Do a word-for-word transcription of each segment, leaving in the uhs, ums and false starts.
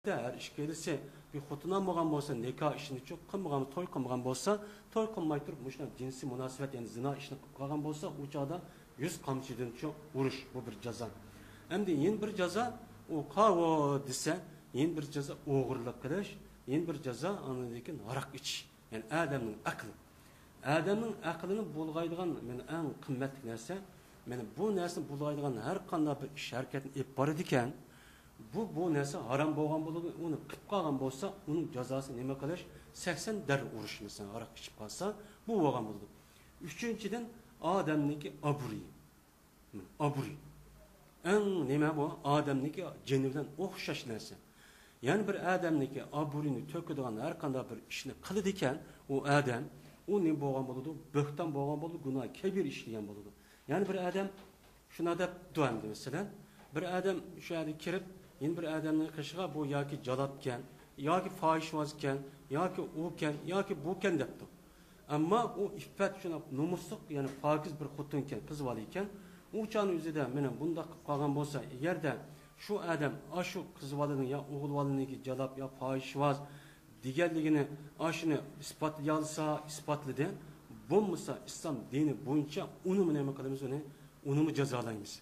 ھەر ئىككىلىسى بىر خوتۇن ئالمىغان بولسا، نىكاھ ئىشىنىچۇ قىلمىغان، توي قىلمىغان بولسا، توي قىلماي تۇرۇپ مۇشۇنداق جىنسىي مۇناسىۋەت، يەنى زىنا ئىشىنى قىلىپ قالغان بولسا، ئۇ چاغدا يۈز قامچىدىنچۇ ئۇرۇش، بۇ بىر جازا. ئەمدى يەنە بىر جازا، ئۇ قاۋۇ دېسە، يەنە بىر جازا ئوغرىلىق قىلىش، يەنە بىر جازا ئاندىن كېيىن ھاراق ئىچىش. يەنى ئادەمنىڭ ئەقلى. ئادەمنىڭ ئەقلىنى بۇلغايدىغان، مانا، ئەڭ قىممەتلىك نەرسە، مانا، بۇ نەرسىنى بۇلغايدىغان ھەر قانداق بىر ئىش ھەرىكەتنى ئېلىپ بارىدىكەن، بۇ، بۇ نەرسە ھارام بولغان بولىدۇ، ئۇنى قىلىپ قالغان بولسا، ئۇنىڭ جازاسى نېمە قىلىش؟ سەكسەن دەررە ئۇرۇش، مەسىلەن، ھاراق ئىچىپ قالسا، بۇ بولغان بولىدۇ. ئۈچىنچىدىن، ئادەمنىڭكى ئابرۇيى. ئابرۇي. ئەڭ نېمە بۇ؟ ئادەمنىڭكى جېنى بىلەن ئوخشاش نەرسە. يەنى بىر ئادەمنىڭكى ئابرۇيىنى تۆكىدىغان ھەر قانداق بىر ئىشنى قىلىدىكەن، ئۇ ئادەم، ئۇ نېمە بولغان بولىدۇ؟ بۆھتان بولغان بولىدۇ، گۇناھ كەبىرە ئىشلىگەن بولىدۇ. يەنى بىر ئادەم شۇنداق دەپتۇ ئەمدى، مەسىلەن، بىر ئادەم شۇ يەرگە كىرىپ، يەنە بىر ئادەمنىڭ قېشىغا بۇ ياكى جالاپكەن، ياكى پاھىشۋازكەن، ياكى ئۇكەن، ياكى بۇكەن دەپتۇ. ئەمما ئۇ ئىپپەت شۇنداق نومۇسلۇق، يەنى پاكىز بىر خوتۇنكەن، قىز بالا ئىكەن. ئۇ چاغنىڭ ئۆزىدە مانا بۇنداق قىلىپ قالغان بولسا، ئەگەردە شۇ ئادەم ئاشۇ قىز بالىنىڭ يا ئوغۇل بالىنىڭكى جالاپ يا پاھىشۋاز دېگەنلىكىنى، ئاشۇنى ئىسپاتلىيالىسا، ئىسپاتلىدى. بولمىسا ئىسلام دىنى بويىچە ئۇنىمۇ نېمە قىلىمىز، ئۇنى، ئۇنىمۇ جازالايمىز.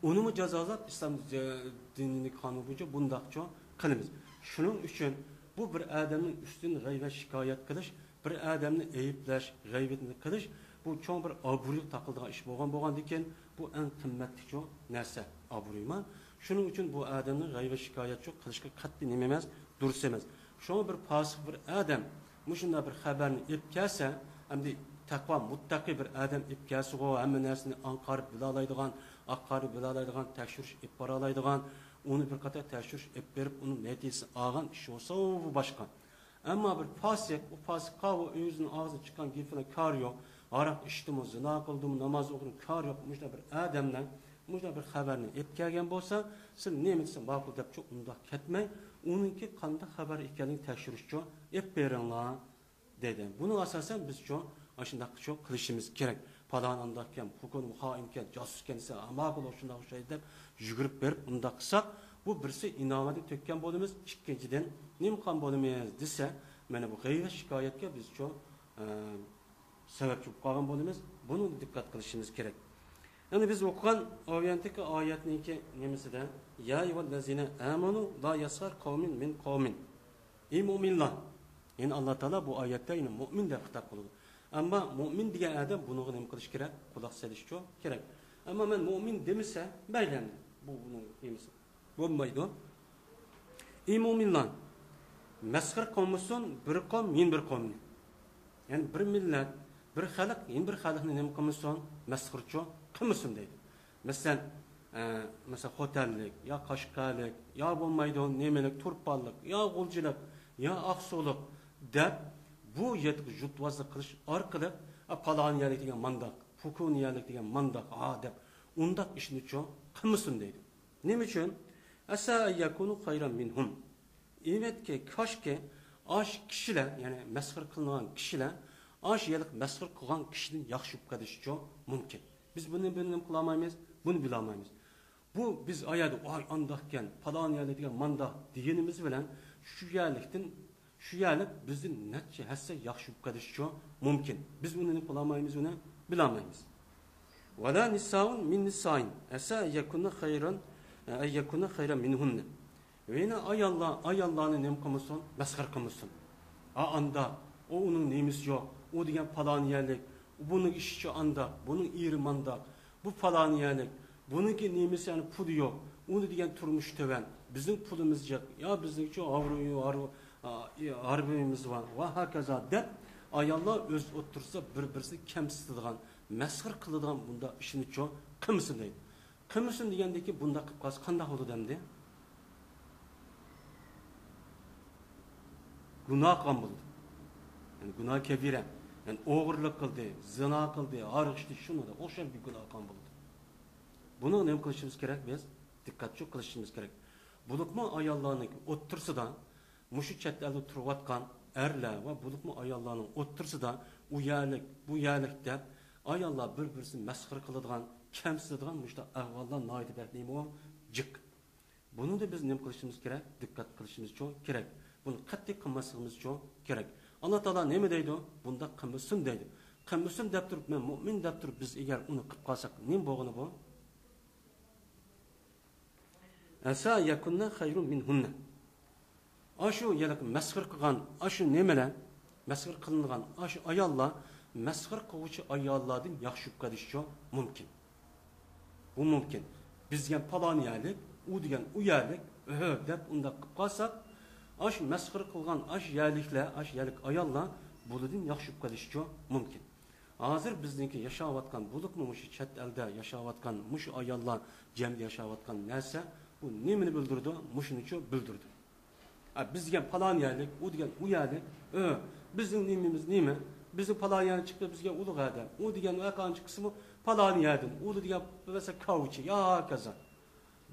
ئۇنىمۇ جازالاپ، ئىسلام جە-، دىنىنىڭ قانۇنى بويىچە بۇنداقچۇ قىلىمىز. شۇنىڭ ئۈچۈن بۇ بىر ئادەمنىڭ ئۈستىدىن غەيۋەت شىكايەت قىلىش، بىر ئادەمنى ئەيىبلەش، غەيۋىتىنى قىلىش، بۇ چوڭ بىر ئابرۇيغا تاقىلىدىغان ئىش بولغان، بولغاندىكىن، بۇ ئەڭ قىممەتلىكچۇ نەرسە، ئابرۇيما. شۇنىڭ ئۈچۈن بۇ ئادەمنى غەيۋەت شىكايەتچۇ قىلىشقا قەتئىي نېمە ئەمەس، دۇرۇس ئەمەس. شۇڭا بىر پاسىق بىر ئادەم مۇشۇنداق بىر خەۋەرنى ئېلىپ كەلسە، ئەمدى تەقۋا مۇتتەقىي بىر ئادەم ئېلىپ كەلسىغۇ، ھەممە نەرسىنى ئاڭقارىپ بىلالايدىغان، ئاققارىپ بىلالايدىغان، تەكشۈرۈش ئېلىپ بارالايدىغان، ئۇنى بىر قاتار تەكشۈرۈش ئېلىپ بېرىپ، ئۇنىڭ نەتىجىسىنى ئالغان ئىش بولسا، ئۇ بۇ باشقا. ئەمما بىر پاسىق، ئۇ پاسىققا ئۇ ئۆزىنىڭ ئاغزىدىن چىققان گېپى بىلەن كارى يوق. ھاراق ئىچتىمۇ، زىنا قىلدىمۇ، ناماز ئوقۇدىمۇ، كارى يوق. مۇشۇنداق بىر ئادەمنىڭ مۇشۇنداق بىر خەۋەرنى ئېلىپ كەلگەن بولسا، سىز نېمە دېسە ماقۇل دەپچۇ ئۇنداق كەتمەي، ئۇنىڭكى قانداق خەۋەر ئىكەنلىكىنى تەكشۈرۈشچۇ ئېلىپ بېرىڭلار، دېدى. بۇنىڭ ئاساسەن بىزچۇ ئاشۇنداقچۇ قىلىشىمىز كېرەك. پالان ئانداقكەن، پۇكۇن خائىنكەن، جاسۇسكەن دېسە، ماقۇل، شۇنداق ئوخشايدۇ دەپ يۈگۈرۈپ بېرىپ ئۇنداق قىلساق، بۇ بىرسى ئىناۋەتنى تۆككەن بولىمىز، ئىككىنچىدىن نېمە قىلغان بولىمىز دېسە، مانا بۇ غەيۋەت شىكايەتكە بىزچۇ، ئە، سەۋەبچى بولۇپ قالغان بولىمىز. بۇنىڭغا دىققەت قىلىشىمىز كېرەك. يەنى بىز ئوقۇغان ئايەتتىكى ئايەتنىڭكى نېمىسىدە، يا ئەييۇھەللەزىنە ئامەنۇ لا يەسخەر قەۋمۇن مىن قەۋمىن. ئەي مۆمىنلار! يەنى ئاللا تائالا بۇ ئايەتتە يەنە مۆمىن دەپ خىتاب قىلىدۇ. ئەمما مۆمىن دېگەن ئادەم بۇنىڭغا نېمە قىلىش كېرەك؟ قۇلاق سېلىشچۇ كېرەك. ئەمما مەن مۆمىن دېمىسە، مەيلى ئەمدى. بۇ بۇنىڭ نېمىسى. بولمايدۇ. ئەي مۆمىنلار، مەسخىرە قىلمىسۇن بىر قوم يەنە بىر قومنى. يەنى بىر مىللەت، بىر خەلق يەنە بىر خەلقنى نېمە قىلمىسۇن؟ مەسخىرىچۇ قىلمىسۇن دەيدۇ. مەسىلەن، ئە، مەسىلەن، خوتەنلىك، يا قەشقەرلىك، يا بولمايدۇ نېمىلىك، تۇرپانلىق، يا غۇلجىلىق، يا ئاقسۇلۇق دەپ، بۇ يەردىكى جۇتۋازلىق قىلىش ئارقىلىق، ئە، پالان يەرلىك دېگەن مانداق، پۇكۇن يەرلىك دېگەن مانداق، ھا دەپ، ئۇنداق ئىشنىچۇ قىلمىسۇن دەيدۇ. نېمە ئۈچۈن؟ ئەسا ئەن يەكۇنۇ خەيرەن مىنھۇم. ئەلۋەتتە، كاشكى ئاش كىشىلەر، يەنى مەسخىرە قىلىنغان كىشىلەر، ئاش يەرلىك مەسخىرە قىلغان كىشىدىن ياخشى بولۇپ قېلىشىچۇ مۇمكىن. بىز بۇنى، بۇنى نېمە قىلالمايمىز، بۇنى بىلالمايمىز. بۇ بىز ئايەردە، ۋاي ئانداقكەن، پالان يەرلىك دېگەن مانداق دېگىنىمىز بىلەن شۇ يەرلىكتىن، شۇ يەرلىك بىزدىن نەچچە ھەسسە ياخشى بولۇپ قېلىشىچۇ مۇمكىن. بىز ئۇنى نېمە قىلالمايمىز، ئۇنى بىلالمايمىز. ۋەلا نىسائۇن مىن نىسائىن ئەسا ئەن يەكۇنە خەيرەن، ئەن يەكۇنە خەيرەن مىنھۇننە. ۋە يەنە ئاياللار، ئاياللارنى نېمە قىلمىسۇن؟ مەسخىرە قىلمىسۇن. ھا، ئاندا، ئۇ، ئۇنىڭ نېمىسى يوق، ئۇ دېگەن پالان يەرلىك، بۇنىڭ ئىشىچۇ ئانداق، بۇنىڭ ئېرى مانداق، بۇ پالان يەرلىك، بۇنىڭكى نېمىسى، يەنى پۇلى يوق، ئۇنى دېگەن تۇرمۇشى تۆۋەن، بىزنىڭ پۇلىمىز جىق، يا بىزنىڭچۇ ھارۋىمىز بار ۋە ھاكازا دەپ، ئاياللار ئۆز ئوتتۇرىسىدا بىر-بىرسىنى كەمسىتىدىغان، مەسخىرە قىلىدىغان بۇنداق ئىشنىچۇ قىلمىسۇن دەيدۇ. قىلمىسۇن دېگەندىن كېيىن بۇنداق قىلىپ قالسا قانداق بولىدۇ ئەمدى؟ گۇناھ قىلغان بولىدۇ. يەنى گۇناھ كەبىرە. يەنى ئوغرىلىق قىلدى، زىنا قىلدى، ھاراق ئىچتى، شۇنىڭغا ئوخشاش بىر گۇناھ قىلغان بولىدۇ. بۇنىڭغا نېمە قىلىشىمىز كېرەك بىز؟ دىققەتچۇ قىلىشىمىز كېرەك. بولۇپمۇ ئاياللارنىڭ ئوتتۇرىسىدا مۇشۇ چەت ئەلدە تۇرۇۋاتقان ئەرلەر ۋە بولۇپمۇ ئاياللارنىڭ ئوتتۇرىسىدا ئۇ يەرلىك، بۇ يەرلىك دەپ ئاياللار بىر-بىرسىنى مەسخىرە قىلىدىغان، كەمسىتىدىغان مۇشۇنداق ئەھۋاللار ناھايىتى بەك نېمە جىق. بۇنىڭدا بىز نېمە قىلىشىمىز كېرەك؟ دىققەت قىلىشىمىزچۇ كېرەك. بۇنى قەتئىي قىلماسلىقىمىزچۇ كېرەك. ئاللا تائالا نېمە دەيدۇ؟ بۇنداق قىلمىسۇن دەيدۇ. قىلمىسۇن دەپ تۇرۇپ، مەن مۇئمىن دەپ تۇرۇپ، بىز ئەگەر ئۇنى قىلىپ قالساق، نېمە بولغىنى بۇ؟ ئەسا يەكۇننە خەيرۇن مىنھۇننە. ئاشۇ يەنە مەسخىرە قىلغان، ئاشۇ نېمىلەر، مەسخىرە قىلىنغان ئاشۇ ئاياللار مەسخىرە قىلغۇچى ئاياللاردىن ياخشى بولۇپ قېلىشىچۇ مۇمكىن. بۇ مۇمكىن. بىز دېگەن پالان يەرلىك، ئۇ دېگەن ئۇ يەرلىك، ئۆھۆ دەپ ئۇنداق قىلىپ قالساق، ئاشۇ مەسخىرە قىلغان ئاشۇ يەرلىكلەر، ئاشۇ يەرلىك ئاياللار بۇلىدىن ياخشى بولۇپ قېلىشىچۇ مۇمكىن. ھازىر بىزنىڭكى ياشاۋاتقان، بولۇپمۇ مۇشۇ چەت ئەلدە ياشاۋاتقان، مۇشۇ ئاياللار جەمئىيەتتە ياشاۋاتقان نەرسە، بۇ نېمىنى بىلدۈرىدۇ؟ مۇشۇنىچۇ بىلدۈرىدۇ. ئە، بىز دېگەن پالان يەرلىك، ئۇ دېگەن ئۇ يەرلىك. ئۆ، بىزنىڭ نېمىمىز نېمە؟ بىزنىڭ پالان يەرنى چىقتى، بىزگە ئۇلۇغ ئادەم. ئۇ دېگەن ئەقان چىقسىمۇ پالان يەردىن، ئۇ دېگەن مەسىلەن كاۋچى، يا ھاكازا.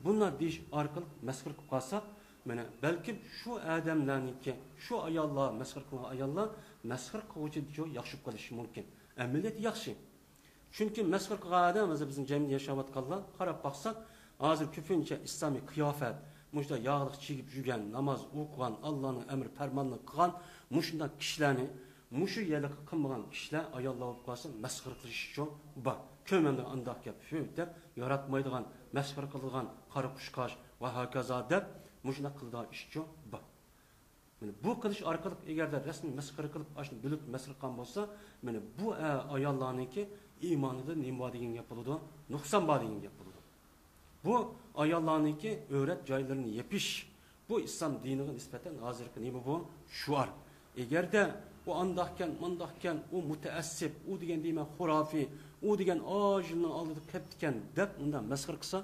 بۇنداق دېيىش ئارقىلىق مەسخىرە قىلىپ قالساق، مانا بەلكىم شۇ ئادەملەرنىڭكى، شۇ ئاياللار، مەسخىرە قىلغان ئاياللار مەسخىرە قىلغۇچىچۇ ياخشى بولۇپ قېلىشى مۇمكىن. ئەمەلىيەت ياخشى. چۈنكى مەسخىرە قىلغان ئادەم، ھازىر بىزنىڭ جەمئىيەتتە ياشاۋاتقانلار قاراپ باقساق، ھازىر كۆپىنچە ئىسلامىي قىياپەت، مۇشۇنداق ياغلىق چىگىپ يۈرگەن، ناماز ئوقۇغان، ئاللانىڭ ئەمر پەرمانىنى قىلغان مۇشۇنداق كىشىلەرنى، مۇشۇ يەرلىكى قىلمىغان كىشىلەر ئاياللار بولۇپ قالسا مەسخىرە قىلىشىچۇ بار. كۆرمەمدە ئانداق گەپ شۇ دەپ ياراتمايدىغان، مەسخىرە قىلىدىغان، قارا قۇشقاچ ۋە ھاكازا دەپ مۇشۇنداق قىلىدىغان ئىشچۇ بار. مانا بۇ قىلىش ئارقىلىق ئەگەردە رەسمىي مەسخىرە قىلىپ، ئاشۇنى بىلىپ مەسخىرە قىلغان بولسا، مانا بۇ، ئە، ئاياللارنىڭكى ئىمانىدا نېمە بار دېگەن گەپ بولىدۇ؟ نۇقسان بار دېگەن گەپ بولىدۇ. بۇ ئاياللارنىڭكى ئۆرەت جايلىرىنى يېپىش، بۇ ئىسلام دىنىغا نىسبەتەن ھازىرقى نېمە بۇ؟ شوئار. ئەگەردە ئۇ ئانداقكەن، مانداقكەن، ئۇ مۇتەئەسسىپ، ئۇ دېگەن دېمەك خۇرافىي، ئۇ دېگەن ئاجىلنىڭ ئالدىدا كەپتىكەن دەپ ئۇنداق مەسخىرە قىلسا،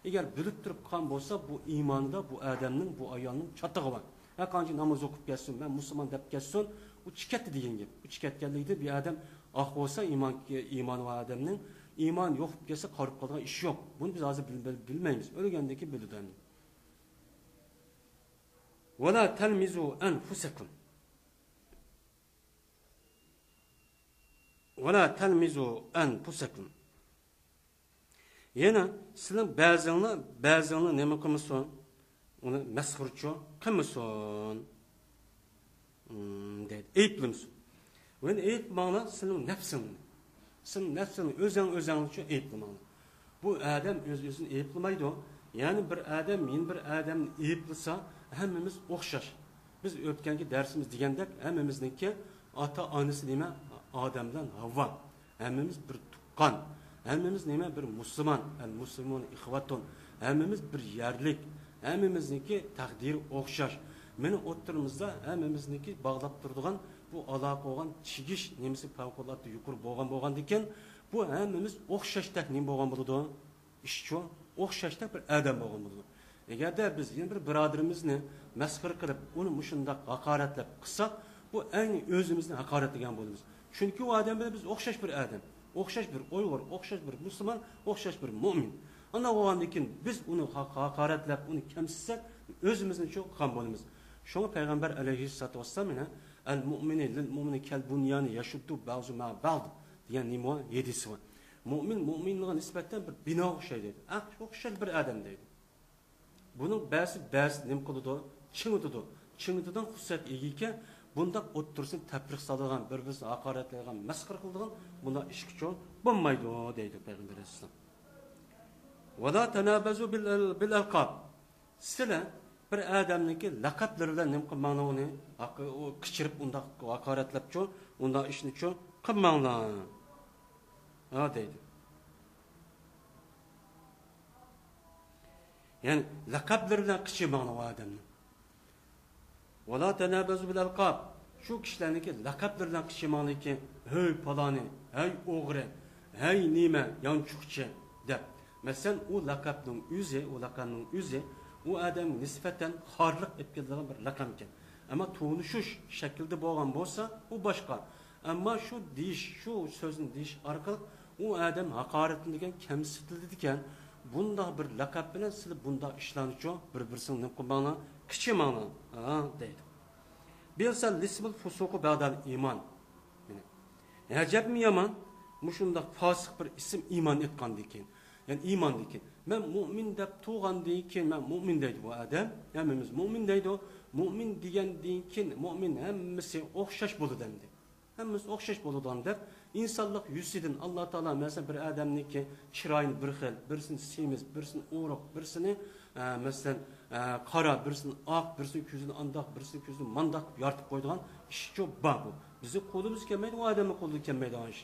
ئەگەر بىلىپ تۇرۇپ قىلغان بولسا، بۇ ئىمانىدا بۇ ئادەمنىڭ، بۇ ئايالنىڭ چاتىقى بار. ھەرقانچە ناماز ئوقۇپ كەتسۇن، مەن مۇسۇلمان دەپ كەتسۇن، ئۇ چىقىپ كەتتى دېگەن گەپ. ئۇ چىقىپ كەتكەنلىكىدە بۇ ئادەم ئاق بولسا، ئىمان، ئىمانى بار ئادەمنىڭ، ئىمانى يوق بولۇپ كەتسە، قارىپ قالىدىغان ئىش يوق. بۇنى بىز ھازىر بىل-، بىل-، بىلمەيمىز. ئۆلگەندىن كېيىن بىلىدۇ ئەمدى. ولا تلمزوا أنفسكم. ولا تلمزوا أنفسكم. يەنە سىلەر بەزىڭلار بەزىڭلار نېمە قىلمىسۇن؟ ئۇنى مەسخىرىچۇ قىلمىسۇن. ھىم، دەيدۇ. ئەيىبلىمىسۇن. يەنە ئەيىبلىمەڭلار سىلەر نەپسىڭلارنى. سىلەر نەپسىڭلار، ئۆزەڭ ئۆزەڭلارچۇ ئەيىبلىمەڭلار. بۇ ئادەم ئۆز ئۆزىنى ئەيىبلىمەيدۇ. يەنى بىر ئادەم يەنە بىر ئادەمنى ئەيىبلىسا، ھەممىمىز ئوخشاش. بىز ئۆتكەنكى دەرسىمىز دېگەندەك، ھەممىمىزنىڭكى ئاتا ئانىسى نېمە؟ ئادەم بىلەن ھاۋۋا. ھەممىمىز بىر تۇغقان. ھەممىمىز نېمە؟ بىر مۇسۇلمان. ئەل مۇسلىمۇن ئىخۋەتۇن. ھەممىمىز بىر يەرلىك. ھەممىمىزنىڭكى تەقدىرى ئوخشاش. مېنىڭ ئوتتۇرىمىزدا ھەممىمىزنىڭكى باغلاپ تۇرىدىغان بۇ ئالاقە بولغان چىگىش نېمىسى پەۋقۇلئاددە يۇقىرى بولغان بولغاندىكىن، بۇ ھەممىمىز ئوخشاشتەك نېمە بولغان بولىدۇ؟ ئىشچۇ، ئوخشاشتەك بىر ئادەم بولغان بولىدۇ. ئەگەردە بىز يەنە بىر بۇرادىرىمىزنى مەسخىرە قىلىپ، ئۇنى مۇشۇنداق ھاقارەتلەپ قىلساق، بۇ ئەينى ئۆزىمىزنى ھاقارەتلىگەن بولىمىز. چۈنكى ئۇ ئادەم بىلەن بىز ئوخشاش بىر ئادەم، ئوخشاش بىر ئۇيغۇر، ئوخشاش بىر مۇسۇلمان، ئوخشاش بىر مۆمىن. ئانداق بولغاندىن كېيىن بىز ئۇنى ھا-، ھاقارەتلەپ، ئۇنى كەمسىتسەك، ئۆزىمىزنى چوقۇم قىلغان بولىمىز. شۇڭا پەيغەمبەر ئەلەيھىسسالاتۇ ۋەسسالام يەنە، ئەل مۇئمىنى لىل مۇئمىنى كەل بۇنيانى يەشۇددۇ بەزۇ مە بەز دېگەن نېمە ھەدىسى بار. مۇئمىن مۇئمىنغا نىسبەتەن بىر بىناغا ئوخشايدۇ دەيدۇ. ئەڭ ئوخشاش بىر ئادەم دەيدۇ. بۇنىڭ بەزى، بەزى نېمە قىلىدۇ؟ چىڭىتىدۇ. چىڭىتىدىغان خۇسۇسىيەتكە ئىگىكەن، بۇنداق ئوتتۇرىسىنى تەپرىق سالىدىغان، بىر-بىرسىنى ھاقارەتلەيدىغان، مەسخىرە قىلىدىغان بۇنداق ئىشقىچۇ بولمايدۇ دەيدۇ پەيغەمبەر ئەلەيھىسسالام. ۋەلا تەنابەزۇ بىل، بىل ئەلقاب. سىلەر بىر ئادەمنىڭكى لەقەپلىرى بىلەن نېمە قىلماڭلار، ئۇنى ھاق-، ئۇ قىچىرىپ ئۇنداق ھاقارەتلەپچۇ، ئۇنداق ئىشنىچۇ قىلماڭلار. ھا دەيدۇ. يەنى لەقەپلىرى بىلەن قىچىرماڭلار ئۇ ئادەمنى. ۋەلا تەنابەزۇ بىل ئەلقاب. شۇ كىشىلەرنىڭكى لەقەپلىرى بىلەن قىچىرماڭلاركى، ھەي پالانى، ھەي ئوغرى، ھەي نېمە، يانچۇقچى دەپ. مەسىلەن، ئۇ لەقەپنىڭ ئۆزى، ئۇ لەقەمنىڭ ئۆزى ئۇ ئادەمگە نىسبەتەن خارلىق ئېلىپ كېلىدىغان بىر لەقەمكەن. ئەمما تونۇشۇش شەكلىدە بولغان بولسا، ئۇ باشقا. ئەمما شۇ دېيىش، شۇ سۆزنى دېيىش ئارقىلىق ئۇ ئادەم ھاقارەتلىنىدىكەن، كەمسىتىلىدىكەن. بۇنداق بىر لەقەب بىلەن سىلەر بۇنداق ئىشلارنىچۇ بىر-بىرسىنى نېمە قىلماڭلار، قىچىماڭلار، ھا، دەيدۇ. بىئسەل ئىسمۇل فۇسۇقۇ بەئدەل ئىمان. يەنى، ئەجەبمۇ يامان، مۇشۇنداق پاسىق بىر ئىسىم ئىمان ئېيتقاندىن كېيىن. يەنى ئىماندىن كېيىن. مەن مۇئمىن دەپ تۇرغاندىن كېيىن، مەن مۇئمىن دەيدۇ بۇ ئادەم. ھەممىمىز مۇئمىن دەيدۇ. مۇئمىن دېگەندىن كېيىن، مۇئمىن ھەممىسى ئوخشاش بولىدۇ ئەمدى. ھەممىسى ئوخشاش بولىدىغان دەپ، ئىنسانلىق يۈزىدىن ئاللا تائالا، مەسىلەن، بىر ئادەمنىڭكى چىرايىنى بىر خىل، بىرسىنى سېمىز، بىرسىنى ئورۇق، بىرسىنى، ئە، مەسىلەن، ئە، قارا، بىرسىنى ئاق، بىرسىنى كۆزىنى ئانداق، بىرسىنى كۆزىنى مانداق يارىتىپ قويىدىغان ئىشچۇ بار بۇ. بىزنىڭ قولىمىز كەلمەيدۇ، ئۇ ئادەمنىڭ قولىدا كەلمەيدىغان ئىش.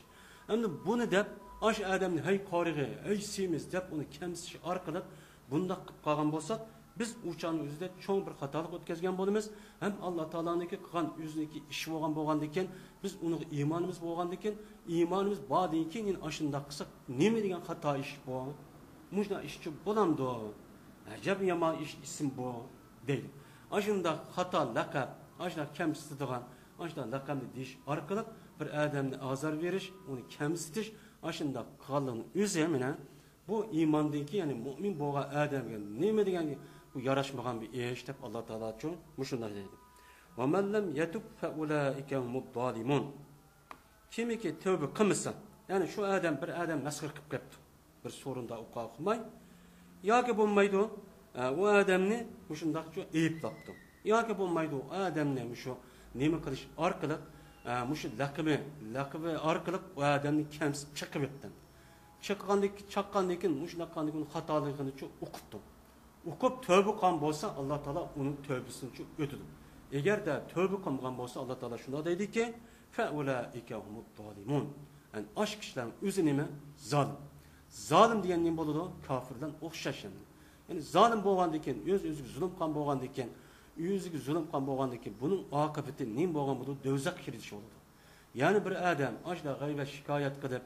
ئەمدى بۇنى دەپ، ئاشۇ ئادەمنى، ھەي قارىغى، ھەي سېمىز دەپ ئۇنى كەمسىتىش ئارقىلىق بۇنداق قىلىپ قالغان بولساق، بىز ئۇ چاغنىڭ ئۆزىدە چوڭ بىر خاتالىق ئۆتكۈزگەن بولىمىز. ھەم ئاللا تائالانىڭكى قىلغان ئۆزىنىڭكى ئىشى بولغان بولغاندىكىن، بىز ئۇنىڭغا ئىمانىمىز بولغاندىكىن، ئىمانىمىز باردىن كېيىن يەنە ئاشۇنداق قىلساق، نېمە دېگەن خاتا ئىش بۇ؟ مۇشۇنداق ئىشچۇ بولامدۇ؟ ئەجەب يامان ئىش ئىسىم بۇ، دەيدۇ. ئاشۇنداق خاتا لەقەپ، ئاشۇنداق كەمسىتىدىغان، ئاشۇنداق لەقەمنى دېيىش ئارقىلىق بىر ئادەمنى ئازار بېرىش، ئۇنى كەمسىتىش، ئاشۇنداق قىلغانلىقنىڭ ئۆزى مانا بۇ ئىماندىن كېيىن، يەنى مۇئمىن بولغان ئادەمگە نېمە دېگەن بۇ ياراشمىغان بىر ئىش دەپ ئاللا تائالا شۇ مۇشۇنداق دەيدۇ. وَمَنْ لَمْ يَتُبْ فَأُولَئِكَ هُمُ الظَّالِمُونَ. كىمكى تەۋبە قىلمىسا، يەنى شۇ ئادەم بىر ئادەم مەسخىرە قىلىپ قېپتۇ، بىر سورۇندا ئوقۇغا ئۇقماي، ياكى بولمايدۇ، ئە، ئۇ ئادەمنى مۇشۇنداقچە ئەيىبلاپتۇ. ياكى بولمايدۇ، ئۇ ئادەمنى مۇشۇ نېمە قىلىش ئارقىلىق، ئە، مۇشۇ لەقىمى، لەقىمى ئارقىلىق ئۇ ئادەمنى كەمسىتىپ چېقىۋەتتى. چېققاندىن، چاققاندىن كېيىن، مۇشۇنداق قىلغاندىن كېيىن خاتالىقىنىچۇ ئۇقۇپتۇ. ئۇقۇپ تۆبە قىلغان بولسا، ئاللا تائالا ئۇنىڭ تۆبىسىنىچۇ ئۆتىدۇ. ئەگەردە تۆبە قىلمىغان بولسا، ئاللا تائالا شۇنداق دەيدىكى، فَأُولَئِكَ هُمُ الظَّالِمُونَ. يەنى ئاش كىشىلەرنىڭ ئۆزى نېمە؟ زالىم. زالىم دېگەن نېمە بولىدۇ؟ كاپىر بىلەن ئوخشاش ئەمدى. يەنى زالىم بولغاندىن كېيىن، ئۆز ئۆزىگە زۇلۇم قىلغان بولغاندىن كېيىن، ئۆزىگە زۇلۇم قىلغان بولغاندىن كېيىن، بۇنىڭ ئاقىۋىتى نېمە بولغان بولىدۇ؟ دوزاخقا كىرىش بولىدۇ. يەنى بىر ئادەم ئاشۇنداق غەيۋەت شىكايەت قىلىپ،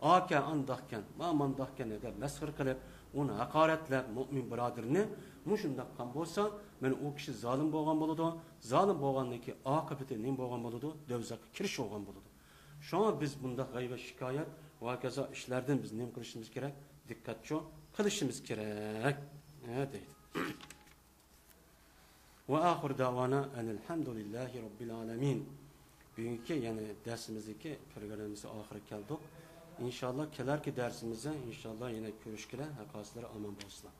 ئاكەن ئانداقكەن، ما مانداقكەن دەپ مەسخىرە قىلىپ، ئۇنى ھاقارەتلەپ، مۇئمىن بۇرادىرىنى مۇشۇنداق قىلغان بولسا، مانا ئۇ كىشى زالىم بولغان بولىدۇ. زالىم بولغاندىن كېيىن ئاقىۋىتى نېمە بولغان بولىدۇ؟ دوزاخقا كىرىش بولغان بولىدۇ. شۇڭا بىز بۇنداق غەيۋەت شىكايەت ۋە ھاكازا ئىشلاردىن بىز نېمە قىلىشىمىز كېرەك؟ دىققەتچۇ قىلىشىمىز كېرەك، ھە، دەيدۇ. وَآخِرُ دَعْوَانَا أَنِ الْحَمْدُ لِلَّهِ رَبِّ الْعَالَمِينَ. بۈگۈنكى، يەنى دەرسىمىزدىكى پروگراممىمىزنىڭ ئاخىرىغا كەلدۇق. ئىنشاللا كېلەركى دەرسىمىزدە ئىنشاللا يەنە كۆرۈشكىلى، ھەر قايسىلىرى ئامان بولسۇن.